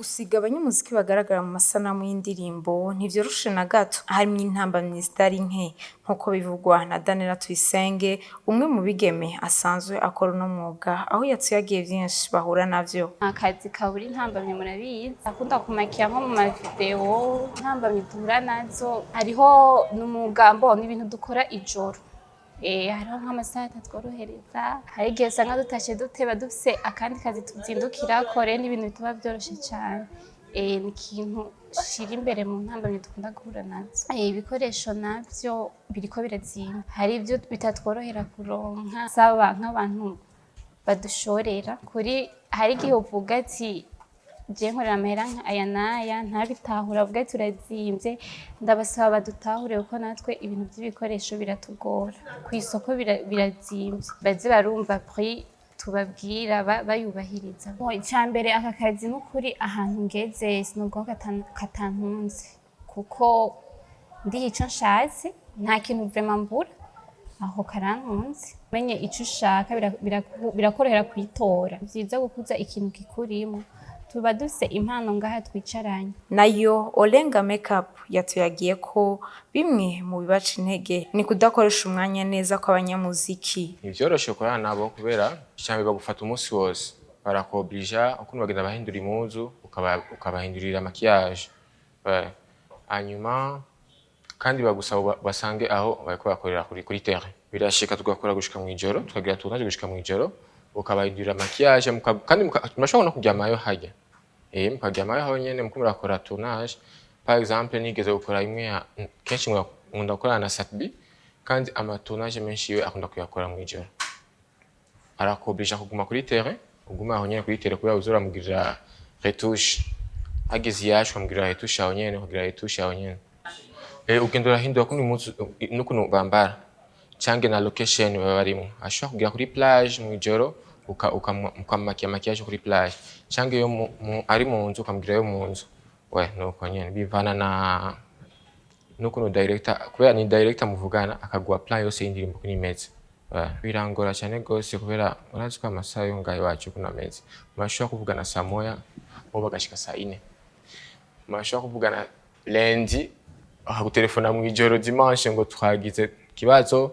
Gusiga abanyamuziki bagaragara mu masanamu y'indirimbo ntivyoroshe na gato, harimwo intambamyi zitari nke nkuko bivugwa na Daniella Tuyisenge, umwe mu bigeme asanzwe akora uno mwuga, aho yatuyagiye vyinshi bahura navyo. Akazi kabura intambamyi murabizi, akunda kumakiya nko mu mavideo. Intambamyi duhura nazo hariho n'umugambo n'ibintu dukora ijoro. Hariho nk'amasaha atatworohereza, hari igihe usanga dutashe duteba, dufise akandi kazi tuzindukirako. Rero n'ibintu bitaba vyoroshe cane. Ni ikintu shira imbere mu ntambamyi dukunda guhura nazo. Ibikoresho navyo biriko birazimba, hari ivyo bitatworohera kuronka. Saba nk'abantu badushorera kuri, hari igihe uvuga ati: "Je nkorera amahera aya n'aya", ntabitahura, avuga ati: "Urazimvye." Ndabasaba badutahure, kuko natwe ibintu vy'ibikoresho biratugora, kw'isoko birazimvye. Baze barumva prix tubabwira, bayubahiriza. Ica mbere, aka kazi n'ukuri ahantu ngeze sinovuga ko katantunze, kuko ndiha ico nshatse, nta kintu vraiment mbura, aho karantunze. Menye ico ushaka birakorohera kwitora. Vyiza gukuza ikintu kikurimwo, tuba dufise impano ngaha twicaranye. Nayo Olenga Makeup yatuyagiye ko bimwe mu bibaca intege ni kudakoresha umwanya neza kw'abanyamuziki. Ntivyoroshe gukorana nabo, kubera icambere bagufata umunsi wose, barakoblija ukuntu bagenda bahindura impuzu, ukabahindurira maquillage. Ouais. Hanyuma kandi bagusaba basange aho bariko bakorera kuri terrain. Birashika tugakora gushika mw'ijoro, tukagira tournage gushika mw'ijoro, ukabahindurira maquillage, kandi murashobora no kuryamayo harya, mukaryamayo aho nyene muko murakora tournage. Par exemple, nigeze gukora imwe kenshi nkunda gukorana na Satbi, kandi ama tournage menshi yiwe akunda kuyakora mw'ijoro. Arakoblija kuguma kuri terrain, ugume aho nyene kuri terrain, kubera uzoramugirira retouche. Hageze iyacu ukamugirira retouche aho nyene, ukagira retouche aho nyene. Ugenda urahindura kuno impuzu n'ukuntu bambara canke na location baba barimwo. Ashobora kugira kuri plage mw'ijoro, ukamumakiya maquillage kuri plage, canke iyo ari mu nzu, ukamugira yo mu nzu. We nuko nyene bivana na n'ukuntu director, kubera ni director muvugana, akaguha plan yose y'indirimbo ukuntu imeze. Ouais, birangora cyane gose, kubera urazi ko amasaha yo ngaho iwacu ukuntu ameze. Murashobora kuvugana saa 1, bo bagashika saa 4. Murashobora kuvugana lundi, akagutelefona mw'ijoro dimanche ngo twagize ikibazo,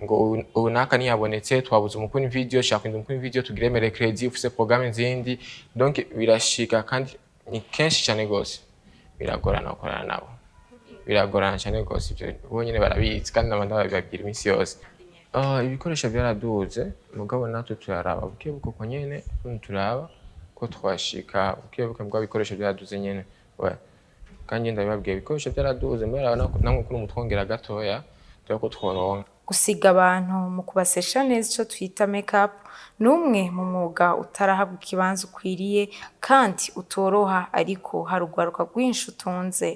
ngo ubu naka ntiyabonetse, twabuze umukuru video, shaka kurinda umukuru video, tugire mercredi, ufise programme zindi. Donc birashika, kandi ni kenshi cyane gose. Biragorana gukorana nabo, biragorana cyane gose. Ivyo bo nyene barabizi, kandi nabo ndababibabwira iminsi yose. Ibikoresho byaraduze, mugabo natwe turaraba buke buke uko nyene ukuntu turaba ko twashika buke buke, mugabo ibikoresho byaraduze nyene. Ouais. Kandi ndabibabwiye, ibikoresho byaraduze, muraraba namwe ukuntu mutwongera gatoya, turebe ko tworonka. Gusiga abantu mu kubasesha neza, ico twita make-up, ni umwe mu mwuga utarahabwa ikibanza ukwiriye kandi utoroha, ariko hari urwaruka rwinshi utunze.